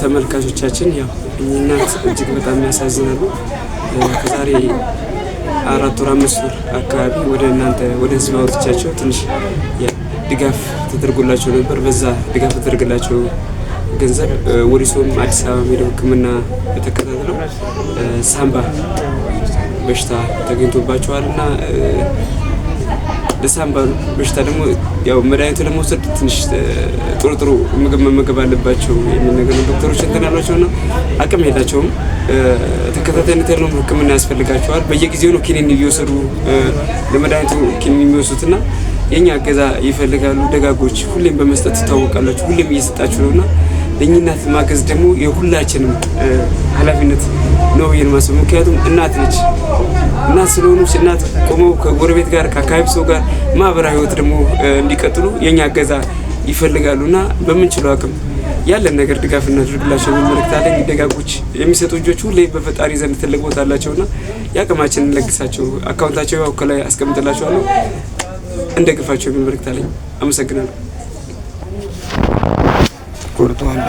ተመልካቾቻችን፣ ያው እኚህ እናት እጅግ በጣም ያሳዝናሉ። ከዛሬ 4 ወር 5 ወር አካባቢ ወደ እናንተ ወደ ህዝብ አውጥቻቸው ትንሽ ድጋፍ ተደርጎላቸው ነበር። በዛ ድጋፍ ተደርግላቸው ገንዘብ ወሊሶም አዲስ አበባ ሄደው ሕክምና ተከታትለው ሳምባ በሽታ ተገኝቶባቸዋል እና ለሳምባ በሽታ ደግሞ ያው መድኃኒቱ ለመውሰድ ትንሽ ጥሩ ጥሩ ምግብ መመገብ አለባቸው የሚል ነገር ነው ዶክተሮች እንትን ያሏቸው እና አቅም የላቸውም። ተከታታይነት ያለውም ሕክምና ያስፈልጋቸዋል። በየጊዜው ነው ኪኒን እየወሰዱ ለመድኃኒቱ ኪኒን የሚወስዱትና የእኛ እገዛ ይፈልጋሉ። ደጋጎች ሁሌም በመስጠት ትታወቃላችሁ፣ ሁሌም እየሰጣችሁ ነው እና ለእኚህ እናት ማገዝ ደግሞ የሁላችንም ኃላፊነት ነው ብዬ ነው የማስበው። ምክንያቱም እናት ነች። እናት ስለሆኑ እናት ቆመው ከጎረቤት ጋር ከአካባቢ ሰው ጋር ማህበራዊ ህይወት ደግሞ እንዲቀጥሉ የእኛ እገዛ ይፈልጋሉ እና በምንችለው አቅም ያለን ነገር ድጋፍ እናድርግላቸው የሚል መልእክት አለኝ። ደጋጎች የሚሰጡ እጆች ሁሌ በፈጣሪ ዘንድ ትልቅ ቦታ አላቸውና የአቅማችንን ለግሳቸው። አካውንታቸው ያው ከላይ አስቀምጥላቸዋለሁ። እንደግፋቸው የሚል መልእክት አለኝ። አመሰግናለሁ። ቆርጠዋል።